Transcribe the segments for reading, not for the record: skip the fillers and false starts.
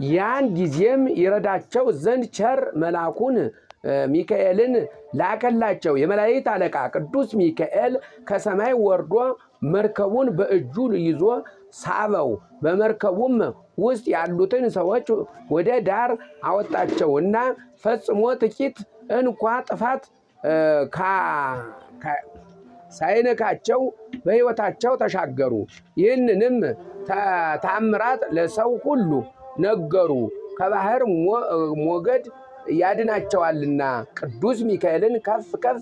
ያን ጊዜም ይረዳቸው ዘንድ ቸር መልአኩን ሚካኤልን ላከላቸው። የመላእክት አለቃ ቅዱስ ሚካኤል ከሰማይ ወርዶ መርከቡን በእጁ ይዞ ሳበው። በመርከቡም ውስጥ ያሉትን ሰዎች ወደ ዳር አወጣቸውና ፈጽሞ ጥቂት እንኳ ጥፋት ሳይነካቸው በሕይወታቸው ተሻገሩ። ይህንንም ታምራት ለሰው ሁሉ ነገሩ። ከባህር ሞገድ ያድናቸዋልና ቅዱስ ሚካኤልን ከፍ ከፍ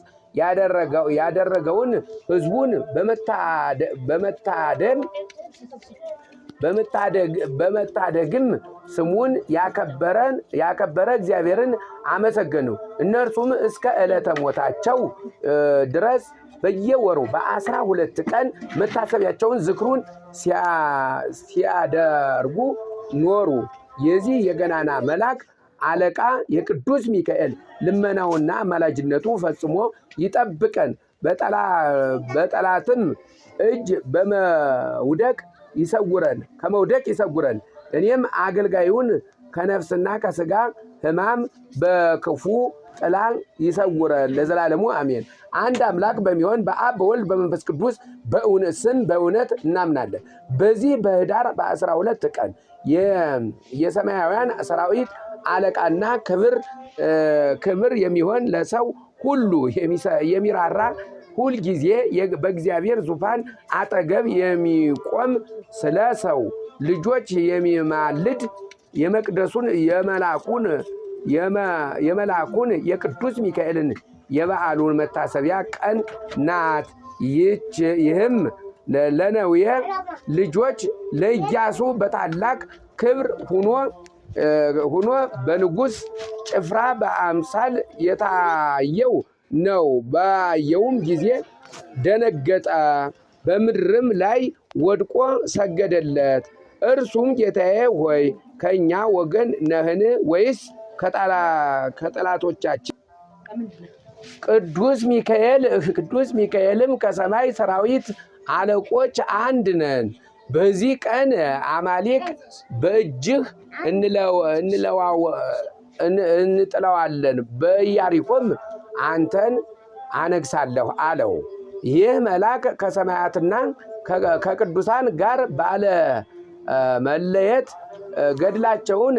ያደረገውን ሕዝቡን በመታደግም ስሙን ያከበረ እግዚአብሔርን አመሰገኑ። እነርሱም እስከ ዕለተ ሞታቸው ድረስ በየወሩ በ12 ቀን መታሰቢያቸውን ዝክሩን ሲያደርጉ ኖሩ። የዚህ የገናና መልአክ አለቃ የቅዱስ ሚካኤል ልመናውና አማላጅነቱ ፈጽሞ ይጠብቀን፣ በጠላትም እጅ በመውደቅ ይሰውረን ከመውደቅ ይሰውረን። እኔም አገልጋዩን ከነፍስና ከስጋ ሕማም በክፉ ጥላ ይሰውረን ለዘላለሙ አሜን። አንድ አምላክ በሚሆን በአብ በወልድ በመንፈስ ቅዱስ በእውነት ስም በእውነት እናምናለን። በዚህ በኅዳር በ12 ቀን የሰማያውያን ሰራዊት አለቃና ክብር ክብር የሚሆን ለሰው ሁሉ የሚራራ ሁልጊዜ በእግዚአብሔር ዙፋን አጠገብ የሚቆም ስለ ሰው ልጆች የሚማልድ የመቅደሱን የመልአኩን የቅዱስ ሚካኤልን የበዓሉን መታሰቢያ ቀን ናት። ይህም ለነዌ ልጆች ለኢያሱ በታላቅ ክብር ሁኖ በንጉሥ ጭፍራ በአምሳል የታየው ነው። ባየውም ጊዜ ደነገጠ፣ በምድርም ላይ ወድቆ ሰገደለት። እርሱም ጌታዬ ሆይ፣ ከእኛ ወገን ነህን ወይስ ከጠላቶቻችን? ቅዱስ ሚካኤልም ከሰማይ ሰራዊት አለቆች አንድ ነን። በዚህ ቀን አማሌቅ በእጅህ እንጥለዋለን፣ በኢያሪኮም አንተን አነግሳለሁ አለው። ይህ መልአክ ከሰማያትና ከቅዱሳን ጋር ባለ መለየት ገድላቸውን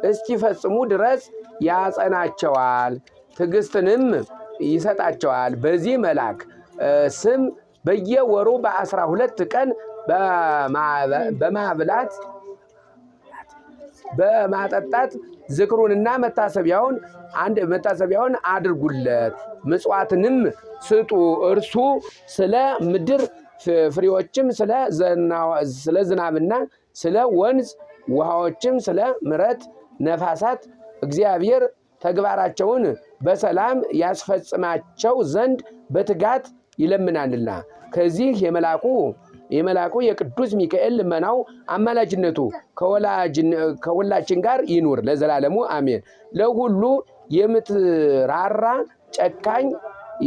እስኪፈጽሙ ድረስ ያጸናቸዋል፣ ትዕግስትንም ይሰጣቸዋል። በዚህ መልአክ ስም በየወሩ በ12 ቀን በማብላት በማጠጣት ዝክሩንና መታሰቢያውን አድርጉለት፣ ምጽዋትንም ስጡ። እርሱ ስለ ምድር ፍሬዎችም ስለ ዝናብና ስለ ወንዝ ውሃዎችም ስለ ምረት ነፋሳት እግዚአብሔር ተግባራቸውን በሰላም ያስፈጽማቸው ዘንድ በትጋት ይለምናልና። ከዚህ የመልአኩ የቅዱስ ሚካኤል ልመናው አማላጅነቱ ከሁላችን ጋር ይኑር ለዘላለሙ አሜን። ለሁሉ የምትራራ ጨካኝ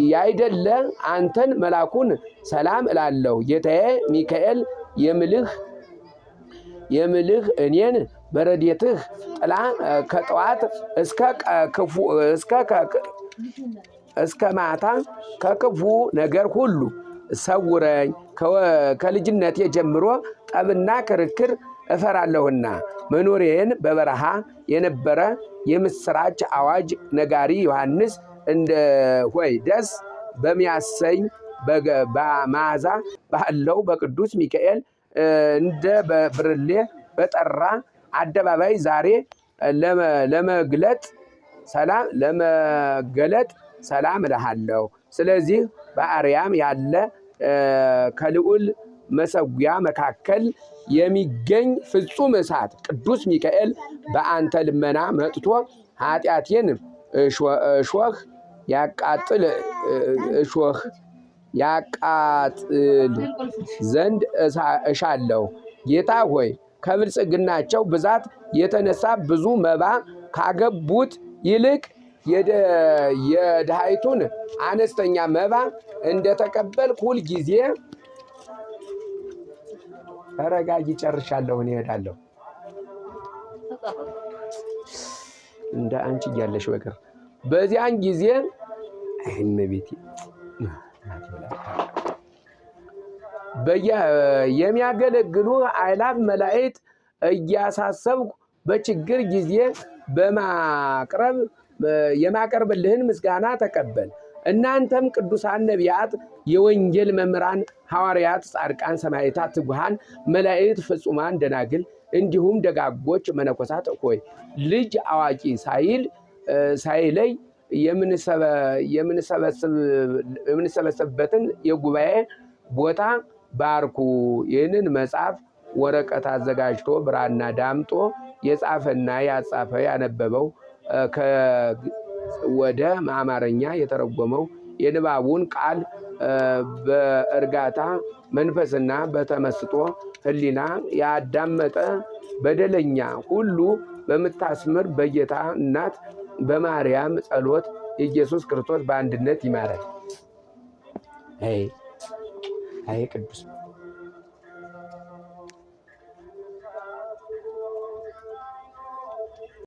ያይደለ አንተን መልአኩን ሰላም እላለሁ። ጌታዬ ሚካኤል የምልህ እኔን በረድኤትህ ጥላ ከጠዋት እስከ ማታ ከክፉ ነገር ሁሉ ሰውረኝ። ከልጅነቴ ጀምሮ ጠብና ክርክር እፈራለሁና መኖሬን በበረሃ የነበረ የምስራች አዋጅ ነጋሪ ዮሐንስ እንደ ሆይ ደስ በሚያሰኝ መዓዛ ባለው በቅዱስ ሚካኤል እንደ ብርሌ በጠራ አደባባይ ዛሬ ለመገለጥ ሰላም እልሃለሁ። ስለዚህ በአርያም ያለ ከልዑል መሰዊያ መካከል የሚገኝ ፍጹም እሳት ቅዱስ ሚካኤል በአንተ ልመና መጥቶ ኃጢአቴን እሾህ ያቃጥል ዘንድ እሻለሁ። ጌታ ሆይ፣ ከብልጽግናቸው ብዛት የተነሳ ብዙ መባ ካገቡት ይልቅ የድሃይቱን አነስተኛ መባ እንደተቀበልክ ሁል ጊዜ ተረጋጊ፣ ጨርሻለሁ፣ እኔ እሄዳለሁ። እንደ አንቺ እያለሽ በቀር። በዚያን ጊዜ እመቤቴ የሚያገለግሉ አእላፍ መላእክት እያሳሰብኩ በችግር ጊዜ በማቅረብ የማቀርብልህን ምስጋና ተቀበል። እናንተም ቅዱሳን ነቢያት፣ የወንጌል መምህራን ሐዋርያት፣ ጻድቃን፣ ሰማዕታት፣ ትጉሃን መላእክት፣ ፍጹማን ደናግል፣ እንዲሁም ደጋጎች መነኮሳት ሆይ፣ ልጅ አዋቂ ሳይል ሳይለይ የምንሰበሰብበትን የጉባኤ ቦታ ባርኩ። ይህንን መጽሐፍ ወረቀት አዘጋጅቶ ብራና ዳምጦ የጻፈና ያጻፈ፣ ያነበበው፣ ወደ አማርኛ የተረጎመው፣ የንባቡን ቃል በእርጋታ መንፈስና በተመስጦ ሕሊና ያዳመጠ በደለኛ ሁሉ በምታስምር በጌታ እናት በማርያም ጸሎት ኢየሱስ ክርስቶስ በአንድነት ይማረን። አይ አይ ቅዱስ